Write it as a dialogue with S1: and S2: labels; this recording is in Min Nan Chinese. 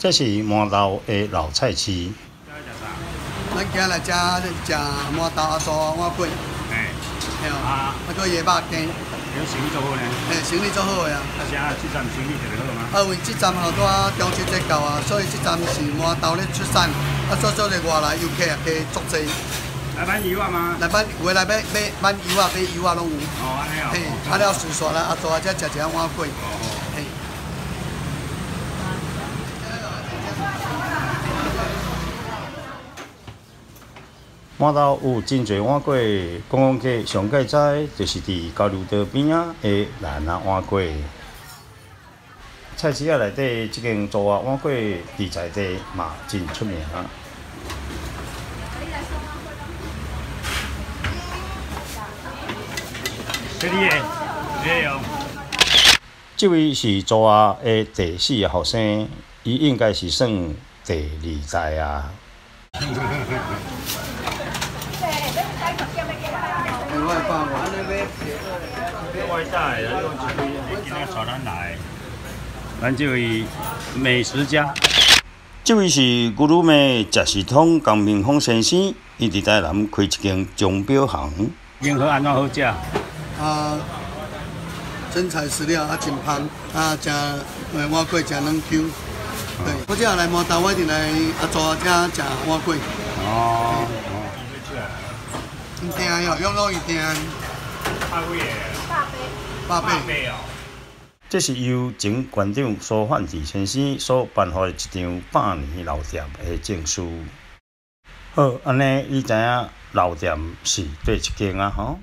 S1: 這是饃頭的老菜市。
S2: 咱今日來遮食饃頭阿祖碗粿。嘿啊，啊，閣伊的肉羹。
S3: 生意做好呢？
S2: 嘿，生意做好的啊。
S3: 啊，啥？這站生意特別好嗎？
S2: 啊，因為這站吼拄仔中秋節到啊，所以這站是饃頭咧出產，啊，所以說外來遊客也加足濟。
S3: 來買油仔嗎？
S2: 來買，有的來買買買油仔，買油仔攏有。
S3: 哦，按呢哦。
S2: 嘿，啊了順紲來阿祖啊，遮食一下碗粿。嘿。
S1: 饃頭有真濟碗粿，觀光客上蓋知就是佇交流道邊仔的蘭仔碗粿。菜市仔內底這間祖仔碗粿，佇在地嘛真出名。
S3: 這你的，你的用。
S1: 這位是祖仔的第四个後生，伊應該是算第二代啊。咱這位美食家，這位是牛乳糜食食通江明峰先生，伊佇台南開一間鐘錶行。
S3: 銀河按怎好食？
S2: 啊，真材實料啊，真芳啊，食碗粿誠軟 Q。對，我這來饃頭，我一定來阿祖遮食碗粿。
S3: 哦。
S2: 毋定哦，用攏伊定。
S3: 百幾個？
S2: 百八。
S3: 百八哦。
S1: 這是由前館長蘇煥智先生所頒發的一張百年老店的證書。好，按呢你知影老店是佗一間啊？吼。